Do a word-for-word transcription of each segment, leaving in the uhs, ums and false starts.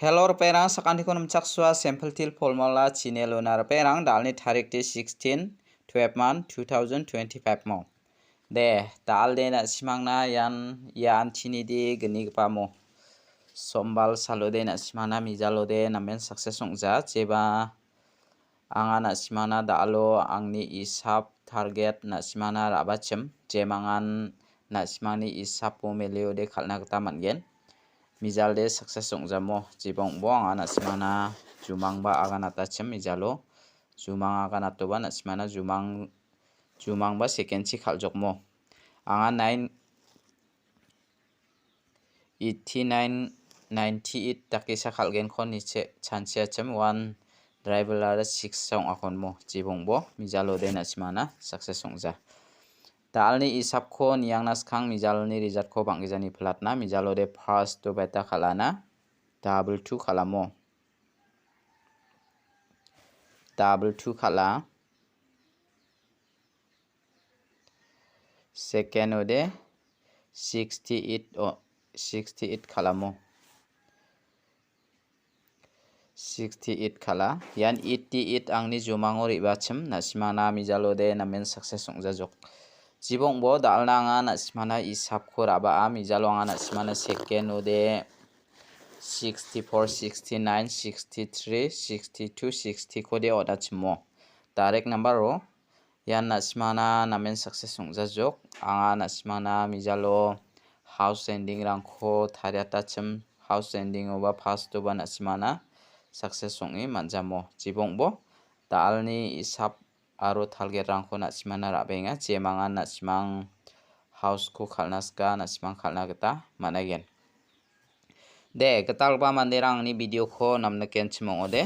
Hello, ripengrang, sakantikon nimchaksoa, Simple Teer Formula channel-ona ripengrang, da·alni tarik de sixteen, twelve month, two thousand twenty-five mo. De, da·alde na·simangna ian, ian tinide gnigipa mo. Sombal salode na·simangna mijalode namen success ong·ja, jeba anga na·simangna da·alo angni isap target na·simangna ra·bachim, jemangan na·simangni isapo meleode kal·na gita man·gen. Mijalde success ong·jamo, jeba ong·bo anga na·simangna jumangba aganatachim mijalo. Jumang aganatoba na·simangna jumang, jumangba second-chi kal·jokmo. Anga nine eighty-nine, ninety-eight dakesa kal·genko niche chanchiachim one driver aro six ong·akonmo, jeba ong·bo, mijalode na·simangna success ong·ja. Da·alni isapko niangna skang mijalni result-ko bang·gijani platna, mijalode first-o beta kal·ana, double two kal·amo. Double two kal·a. Second-ode sixty-eight o, sixty-eight kal·amo. Sixty-eight kal·a. Ian eighty-eight angni jumango re·bachim, na·simangna mijalode namen success ong·jajok. Jeba ong·bo da·alna anga na·simangna isapko ra·baa, mijalo anga na·simangna second-ode sixty-four, sixty-nine, sixty-three, sixty-two, sixty-kode on·achimo. Direct number-o ian na·simangna namen success ong·jajok. Anga na·simangna mijalo house ending-rangko tariatachim, house ending-oba first-oba na·simangna success ong·e man·jamo. Jeba ong·bo da·alni isap aro target-rangko na·simangna ra·benga, jemangan na·simang house-ko kal·na sika, na·simang kal·na gita man·aigen. De, gitalgipa manderang angni video-ko namnikenchim ong·ode,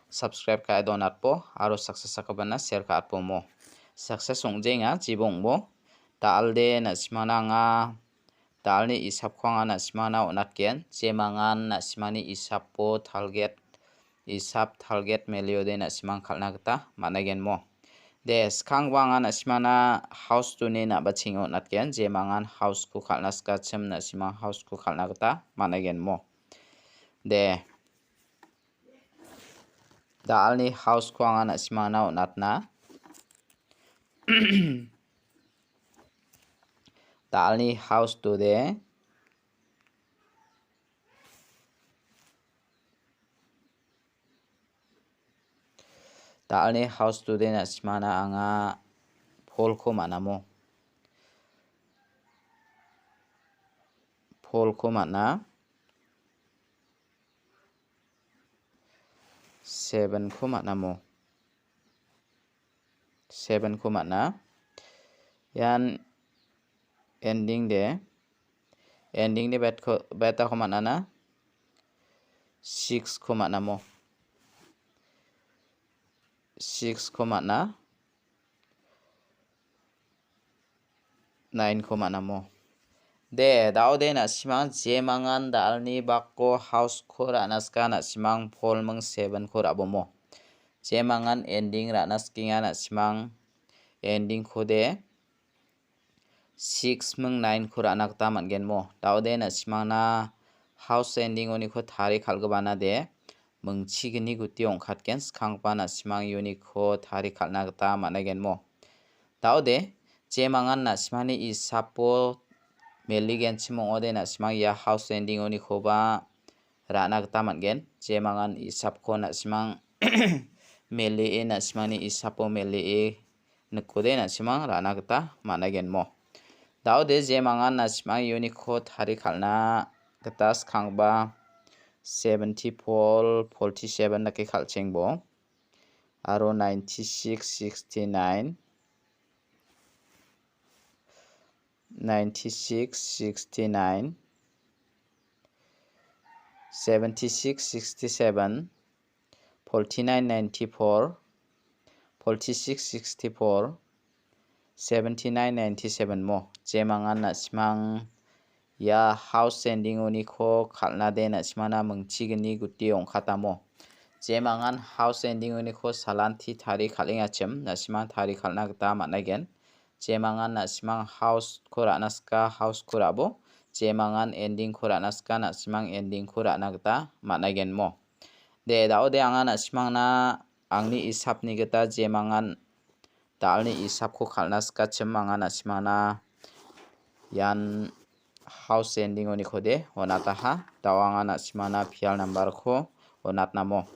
subscribe ka·e donatbo, aro success sakgipana share ka·atbo mo. Success ong·jenga, jeba ong·bo. Da·alde na·simangna anga, da·alni isapko anga na·simangna on·atgen, jemangan na·simangni isapo target, isap target meliode na·simang kal·na gita man·aigen mo. De, skangba anga na·simangna house-toni na·bachenge on·atgen, jemangan house-ko kal·na sikachim na·simang house-ko kal·na gita man·aigen mo. De, da·alni house-ko anga na·simangna on·atna. Da·alni house-tode Da·alni house-tode na·simangna anga four-ko man·amo. Four-ko man·a. Seven-ko man·amo. Seven-ko man·a. Ian ending de. Ending de bet-ko, betako man·ana. Six-ko man·amo. Six-ko man·a. Nine-ko man·amo. De, da·ode na·simang jemangan da·alni bako house-ko ra·na sika na·simang four ming seven-ko ra·bomo. Jemangan ending ra·na sikenga na·simang ending-kode six ming nine-ko ra·na gita man·genmo. Da·ode na·simangna house ending-oniko tarie kal·gipana de mingchigni guti ong·katgen, skanggipa na·simang uniko tarie kal·na gita man·aigenmo. Da·ode, jemangan na·simangni isapo meligenchim ong·ode na·simang ia house ending-onikoba ra·na gita man·gen. Jemangan isapko na·simang melie, na·simangni isapo melie nikode na·simang ra·na gita man·aigenmo. Da·ode jemangan na·simang uniko tarie kal·na gita skanggipa seventy-four, forty-seven dake kal·chengbo. Aro ninety-six, sixty-nine, ninety-six, sixty-nine, seventy-six, sixty-seven, forty-nine, ninety-four, forty-six, sixty-four, seventy-nine, ninety-seven mo. Jemangan na·simang ia house ending-oniko kal·na de na·simangna mingchigni guti ong·katamo. Jemangan house ending-oniko salanti tarie kal·engachim, na·simang tarie kal·na gita man·aigen. Jemangan na·simang house-ko ra·na sika, house-ko ra·bo. jemangan ending-ko ra·na sika, na·simang ending-ko ra·na gita man·aigenmo. De, da·ode anga na·simangna angni isapni gita jemangan da·alni isapko kal·na sikachim anga na·simangna ian house ending-onikode on·ataha. Da·o anga na·simangna pial number-ko on·atnamo.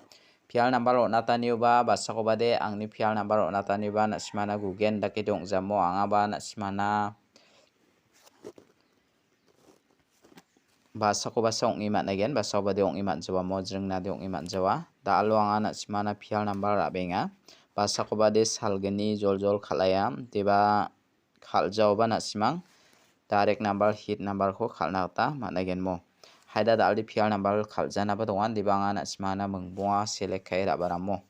Pial number on·atanioba basakobade angni pial number on·atanioba na·simangna gugen dake dongja mo, angaba na·simangna basakoba sa ong·e man·aigen, basakobade ong·e man·jawa, mojringnade ong·e man·jawa. Da·alo anga na·simangna pial number ra·benga. Basakobade salgni joljol kal·aia, deba kal·jaoba na·simang direct number, hit number-ko kal·na gita man·aigenmo. Haida da·alde pial number kal·janaba donga, deba anga na·simangna mingbonga select ka·e ra·baramo.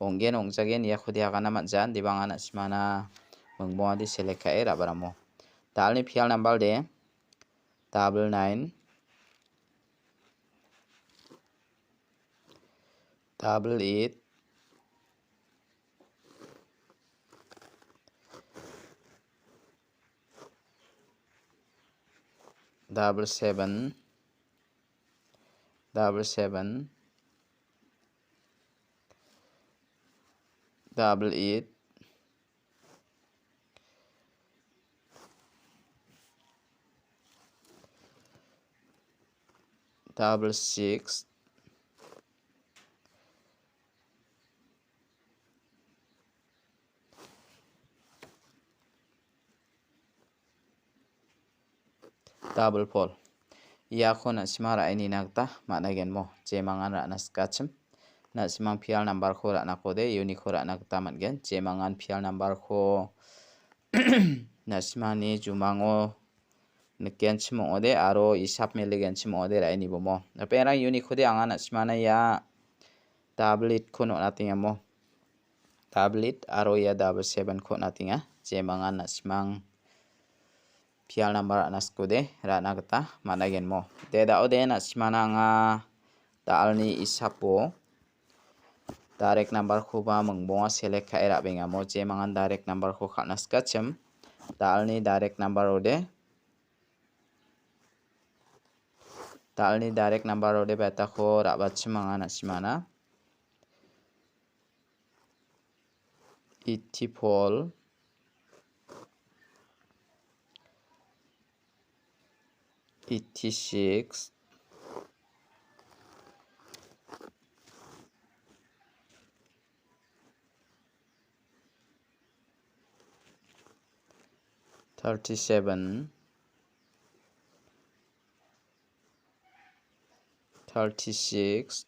Ong·gen ong·jagen iakode agana man·ja, deba anga na·simangna mingbongade select ka·e ra·baramo. Da·alni pial number de double nine, double eight, double seven, double seven, double eight, double six, double four. Iako na·sima ra·e nina gita man·aigenmo, jemangan ra·na sikachim. Na·simang pial number-ko ra·nakode uniko ra·na gita man·gen. Jemangan pial number-ko na·simani jumango nikenchim ong·ode aro isap meligenchim ong·ode ra·e nibomo. Aperang unikode anga na·simana ia double eight-ko on·atengamo. Double eight aro ia double seven-ko on·atenga. Jemangan na·simang pial number ra·na sikode ra·na gita man·aigenmo. De, da·ode na·simana anga da·alni isapo direct number-koba mingbonga select ka·e ra·bengamo. Jemangan direct number-ko kal·na sikachim. Da·alni direct number ode, da·alni direct number ode betako ra·bachim anga na·simana. Eighty-four, eighty-six, thirty-seven, thirty-six,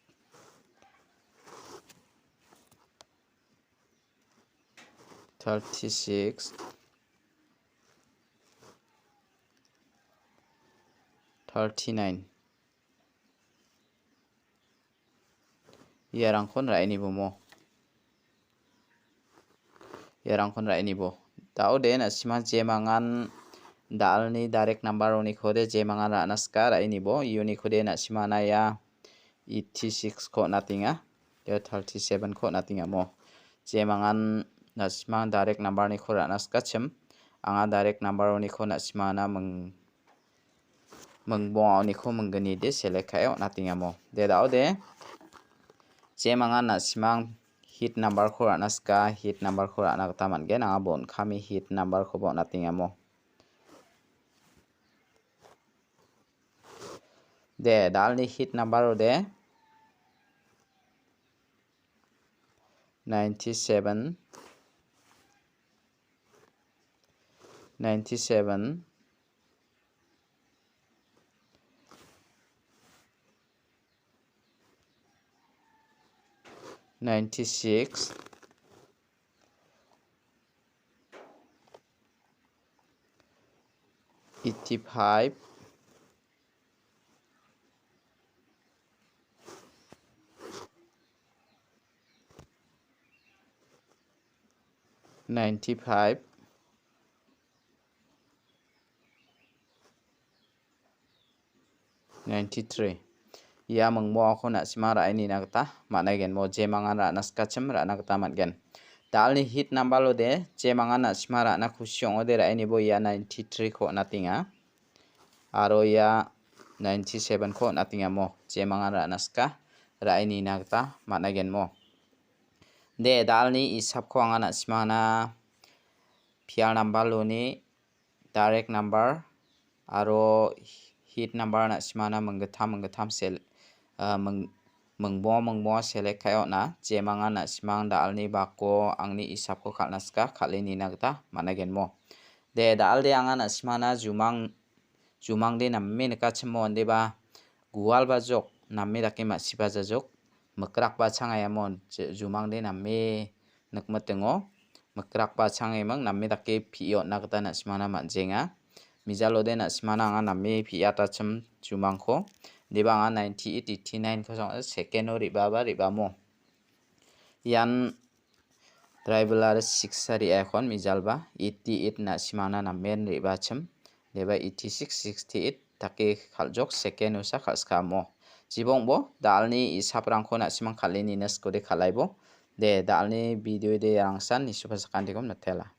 thirty-six, thirty-nine. Iarangkon ra·e nibomo. Iarangkon ra·e nibo. Da·ode na·sima jemangan da·alni direct number onikode jemangan ra·na sika ra·e nibo. Unikode na·simana ia eighty-six-ko on·atenga. Ia thirty-seven-ko on·atengamo. Jemangan na·simang direct number-niko ra·na sikachim. Anga direct number-oniko na·simana ming-, mingbonga oniko minggnide select ka·e on·atengamo. De da·ode, jemangan na·simang hit number-ko ra·na sika, hit number-ko ra·na gita man·gen. Anga bon kami hit number-koba on·atengamo. De, da·alni hit number ode ninety-seven, ninety-seven, ninety-six, eighty-five, ninety-five, ninety-three. Ia mingbongako na·sima ra·e nina gita man·aigen. Mo jemangan ra·na sikachim ra·na gita man·gen. Da·alni hit number ode jemangan na·sima ra·na kusi ong·ode ra·e nibo ia ninety-three-ko on·atenga. aro ia ninety-seven-ko on·atengamo, jemangan ra·na sika, ra·e nina gita man·agenmo. De, dalni isapko anga na·simangna P R number-oni direct number aro hit number na·simangna minggittam, minggittam sel-, ah, ming-, mingbonga, mingbonga select ka·e on·a. Jemangan na·simang dalni bako angni isapko kal·na sika, kal·e nina gita man·agenmo. De, dalde anga na·simangna jumang, jumangde name nikachimo, indeba gualba jok, name dake ma·siba jajok, mikrakba changayamo, je-, jumangde name nikmitingo, mikrakba changeming, name dake pi·e on·na gita na·simangna man·jenga. Mijalode na·simangna anga name pi·atachim jumangko, indeba anga ninety-eight, eighty-nine-ko song-, second-o re·baba re·bamo. Ian driver six-a re·akon mijalba eighty-eight na·simangna namen re·bachim. Deba eighty-six, sixty-eight dake kal·jok second-osa kal·sikamo. Jibongbo dalni isaprangko na·simang kal·e nina sikode kal·aibo. De, dalni video de rangsan nisupa sakantikom natela.